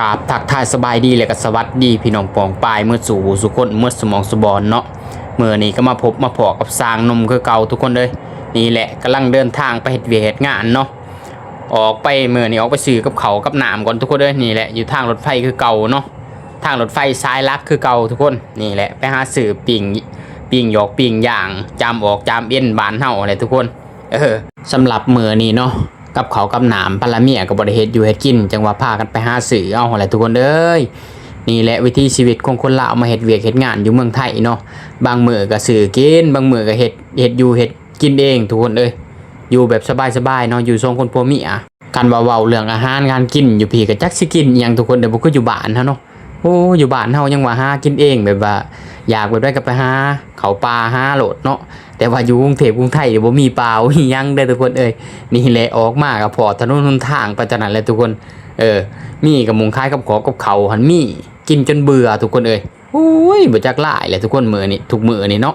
ກາບທັກທາຍສະບາຍດີ ແລະກໍສະຫວັດດີພີ່ນ້ອງປ້ອງປາຍໝົດສູ່ຜູ້ສູ່ຄົນ ໝົດສະໝອງສະບອນເນາະ. ມື້ນີ້ກໍມາພົບມາພໍ້ກັບຊ່າງໜຸ່ມຄືເກົ່າທຸກຄົນເອີຍ. ນີ້ແຫຼະ ກຳລັງເດີນທາງໄປເຮັດວຽກເຮັດງານເນາະ. ອອກໄປ ມື້ນີ້ອອກໄປຊື້ກັບເຂົ້າກັບນ້ຳກ່ອນທຸກຄົນເອີຍ. ນີ້ແຫຼະ ຢູ່ທາງລົດໄຟຄືເກົ່າເນາະ ທາງລົດໄຟສາຍຫຼັກຄືເກົ່າທຸກຄົນ. ນີ້ແຫຼະ ໄປຫາຊື້ປີ້ງ ປີ້ງຢອກປີ້ງຢ່າງ ຈາມອອກຈາມເອັນບ້ານເຮົາຫັ້ນແຫຼະທຸກຄົນ. ເອີ ສຳລັບມື້ນີ້ເນາະ ກັບເຂົ້າກັບນ້ຳ ພັນລະເມຍກໍບໍ່ໄດ້ເຮັດຢູ່ເຮັດກິນ ຈັ່ງວ່າພາກັນໄປຫາຊື້ເອົາຫັ້ນແຫຼະທຸກຄົນເອີຍ. ນີ້ແຫຼະວິຖີຊີວິດຂອງຄົນລາວມາເຮັດວຽກເຮັດງານຢູ່ເມືອງໄທເນາະ. ບາງມື້ກໍຊື້ກິນ ບາງມື້ກໍເຮັດ ເຮັດຢູ່ເຮັດກິນເອງທຸກຄົນເອີຍ. ຢູ່ແບບສະບາຍໆເນາະ ຢູ່ສອງຄົນຜົວເມຍ. ຄັນວ່າເວົ້າເລື່ອງອາຫານການກິນຢູ່ພີ້ ກໍຈັກຊິກິນອີ່ຫຍັງທຸກຄົນເອີຍ ບໍ່ຄືຢູ່ບ້ານເຮົາເນາະ. ໂອ້ ຢູ່ບ້ານເຮົາຍັງວ່າຫາກິນເອງ ແບບວ່າຢາກແບບໃດກໍໄປຫາ ເຂົ້າປ່າຫາໂລດເນາະ. ແຕ່ວ່າຢູ່ກຸງເທບກຸງໄທນີ້ບໍ່ມີປ່າບໍ່ມີຫຍັງເດ້ທຸກຄົນເອີຍ. ນີ້ແຫຼະ ອອກມາກໍພໍ້ຖະໜົນຫົນທາງໄປເທົ່ານັ້ນແຫຼະທຸກຄົນ. ເອີ ມີກໍໝ່ອງຂາຍກັບຂອງກັບເຂົ້າຫັ້ນ ມີ ກິນຈົນເບື່ອທຸກຄົນເອີຍ. ໂອ້ຍ ບໍ່ຈັກຫຼາຍແຫຼະທຸກຄົນ ມື້ນີ້ ທຸກມື້ນີ້ເນາະ.